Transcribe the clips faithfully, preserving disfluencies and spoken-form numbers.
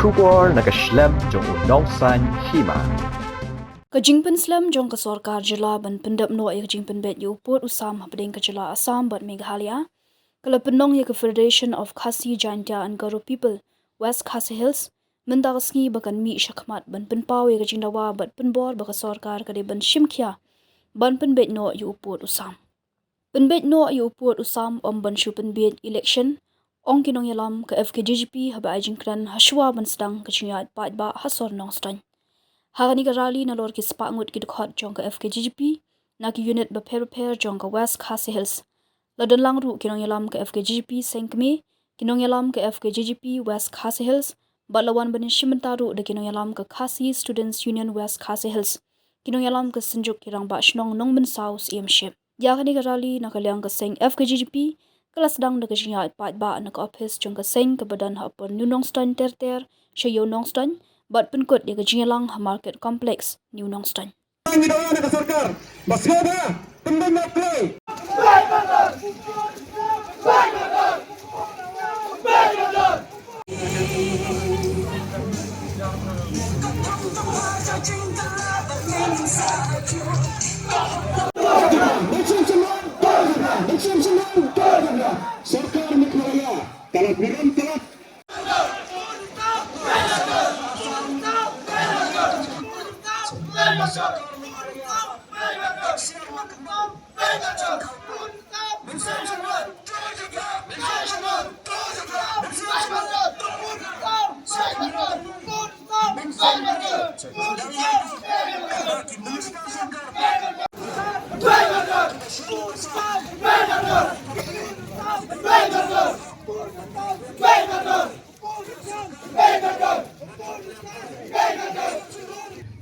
Khubor na ka shlem jong u nongsan hima. Ka jingpynslem jong ka sorkar jylla ban pyndep noh ïa ka jingpynbeit ïa u pud u sam hapdeng ka jylla Assam bad Meghalaya ka la pynlong ïa ka Federation of Khasi Jaintia and Garo People, West Khasi Hills, mynta ka sngi ba kan mih shakhmat ban pynpaw ïa ka jingdawa bad pynbor ba ka sorkar ka dei ban shim khia ban pynbeit noh ïa u pud u sam. Pynbeit noh ïa u pud u sam ym ban shu pynbeit election, ong ki nongïalam ka F K J G P haba ai jingkren hashwa ban sdang ka jingïaid paidbah ha sor Nongstoiñ. Ha kane ka rally nalor ki spah ngut ki dkhot jong ka F K J G P na ki unit bapher bapher jong ka West Khasi Hills, la don lang ruh ki nongïalam ka F K J G P Seng Kmie, ki nongïalam ka F K J G P West Khasi Hills, bad la wan ban ïashim bynta ruh da ki nongïalam ka Khasi Students Union West Khasi Hills, ki nongïalam ka Synjuk ki Rangbah Shnong Nongmynsaw Syiemship. Ïa kane ka rally na ka liang ka seng F K J G P ka la sdang da ka jingïaid paidbah na ka ophis jong ka seng kaba don ha Upper New Nongstoiñ ter ter sha Ïew Nongstoiñ, bad pynkut ïa ka jingïalang ha Market Complex New Nongstoiñ. Ngi dawa na ka sorkar ba sngewbha pynbeit noh kloi. Sorkar Meghalaya ka la burom ka la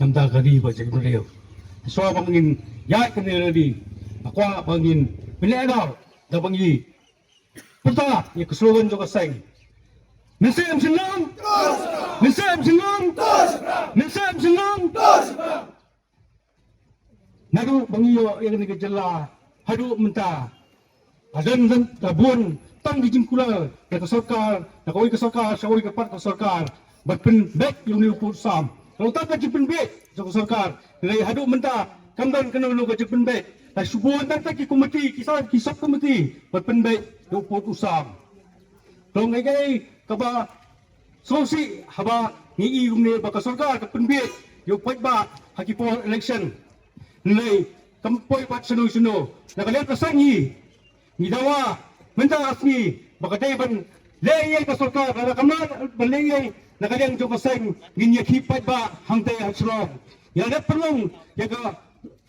Namar ka ri ba jait bynriew. Shuwa ba ngin ïaid kane ka ri, nga kwah ba ngin pynlehnoh da ba ngi pyrta ïa ka slogan jong ka seng. Mynsiem Shnong! Mynsiem Shnong! Mynsiem Shnong! Naduh ba ngi ïoh ïa kane ka jylla haduh mynta, la don, don, la bun tang ki jingkular na ka sorkar, na kawei ka sorkar sha kawei ka pat ka sorkar, ban pynbeit ïa une u pud u sam. Ka long tang ka jingpynbeit jong ka sorkar. Hynrei haduh mynta kam don kano kano ka jingpynbeit. La shu bun tang ki komiti, ki sa, ki sub komiti ban pynbeit ïa u pud u sam. Ka long kaei kaei kaba sngewsih haba ngi i kumne ba ka sorkar ka pynbeit ïa u paidbah ha ki por election. Hynrei kam poi pat shano shano. Na ka liang ka seng ngi, ngi dawa mynta ka sngi ba ka dei ban leh ei ei ka sorkar, lada kam lah ban leh ei ei na ka liang jong ka seng, ngin ïakhih paidbah hangtei ha Shillong. Ïa dep pynlong ïa ka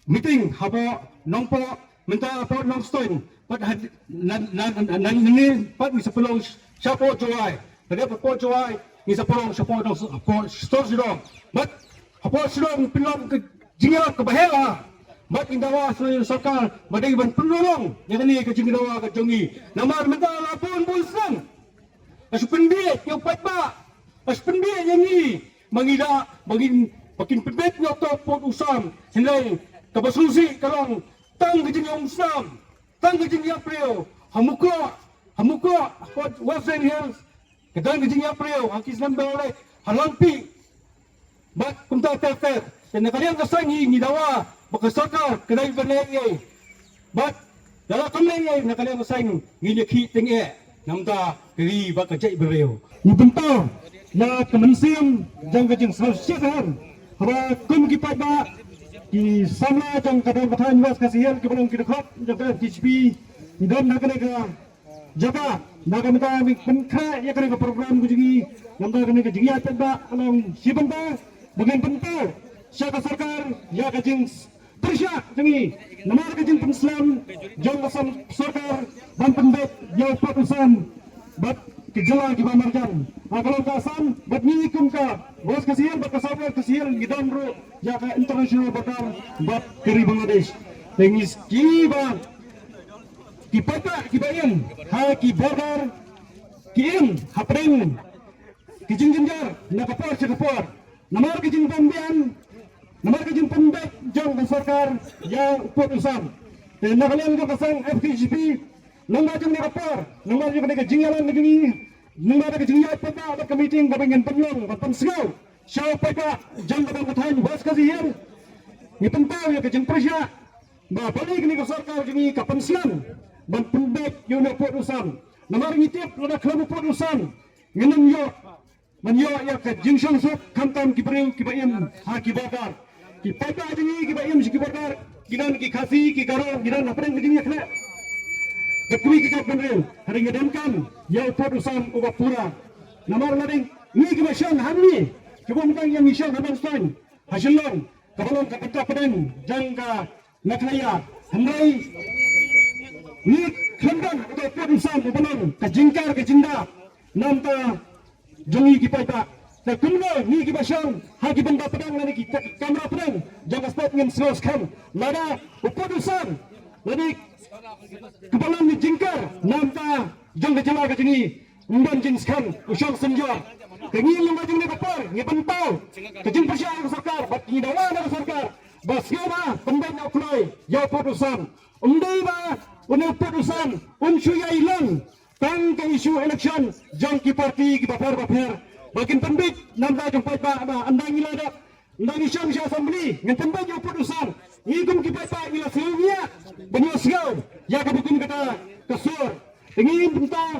meeting hapoh Nongpoh, mynta hapoh Nongstoiñ, pat ha, na, na, na, na, nangne pat ngi sa pynlong shapoh Jowai. Lada hapoh Jowai ngi sa pynlong shapoh Nong, hapoh Shillong. Bad hapoh Shillong pynlong ka jingïalang kaba heh. Bad ngi dawa sha sorkar ba dei ban pynlong ïa kane ka jingdawa ka jong ngi. Namar mynta la bun bun snem la shu pynbeit ïa u paidbah, la shu pynbeit ïa ngi. Ma ngi da, ma ngin, ma kin pynbeit ïa uto u pud u sam. Hynrei kaba sngewsih ka long tang ka jingïaumsnam, tang ka jingïap briew. Ha Mukroh, ha Mukroh, ha West Jaintia Hills, ka don ka jingïap briew, ha ki snem ba la leit, ha Langpih. Bad kumta ter ter. Te na ka liang ka seng ngi, ngi dawa ba ka sorkar ka dei ban leh ei ei. Bad lada kam leh ei ei na ka liang ka seng, ngin ïakhih tyngeh namar ka ri bad ka jaitbynriew. Ngi pynpaw ïa ka mynsiem jong ka jingsngewsih shisha haba kum ki paidbah, ki samla jong ka Dong Bathaiñ West Khasi Hills kiba long ki dkhot jong ka F K J P, ngi don ha kane ka jaka, na ka bynta ngi pynkhreh ïa kane ka program ka jong ngi, namar kane ka jingïaid paidbah ka long shi bynta ba ngin pynpaw sha ka sorkar ïa ka jingpyrshah jong ngi namar ka jingpynslem jong ka sorkar ban pynbeit ïa u pud u sam bad ki jylla kiba marjan. Ha ka long ka Assam bad ngi kum ka West Khasi Hills bad ka South West Khasi Hills ngi don ruh ïa ka international border bad ka ri Bangladesh. Te ngi kiba ki paidbah kiba im ha ki border ki im hapdeng ki jingjynjar na ka por sha ka por. Namar ka jingbym biang, namar ka jingpynbeit jong ka sorkar ïa u pud u sam. Te na ka liang jong ka seng F K J P, nangta jong na ka por, nangta jong ka jingïalang ka jong ngi, Ngi ba da ka jingïaid paidbah bad ka meeting kaba ngin pynlong ban pynsngew sha u paidbah jong ka bynta ka thaiñ West Khasi Hills. Ngi pynpaw ïa ka jingpyrshah ba balei kane ka sorkar jong ngi ka pynslem ban pynbeit ïa une u pud u sam. Namar ngi tip lada khlem u pud u sam ngin ym ïoh ban ïoh ïa ka jingshongsuk khamtam ki briew kiba im ha ki border. Ki paidbah jong ngi kiba im sha ki border ki don ki Khasi, ki Garo, ki don hapdeng ka jingïakhleh. Ka kmie ki jaitbynriew, hynrei ngi donkam ïa u pud u sam uba pura. Namar lada ngi kiba shong hangne, kiba ym tang ïa ngi shong ha Nongstoiñ, ha Shillong, kaba long ka bynta pdeng jong ka Meghalaya, hynrei ngi khlem don uta u pud u sam uba long ka jingkar ka jingdah na bynta jong ngi ki paidbah. Te kumno ngi kiba shong ha ki bynta pdeng lane ki kamra pdeng jong ka state ngin sngew skhem lada u pud u sam lane kaba long ka jingkar na bynta jong ka jylla ka jong ngi ym don jingskhem u shong synjor. Te ngi lyngba jong kane ka por ngi pynpaw ka jingpyrshah ïa ka sorkar bad ngi dawa na ka sorkar ba sngewbha pynbeit noh kloi ïa u pud u sam. Ym dei ba une u pud u sam un shu ïai long tang ka issue election jong ki party kiba pher ba pher ba kin pynbeit na bynta jong paidbah. Ba ynda ngi la dep, ynda ngi shong sha assembly ngin pynbeit ïa u pud u sam. Ngi kum ki paidbah ngi la sngew ngiah ban ïohsngew ïa kaba kum kata ka sur. Te ngi pynpaw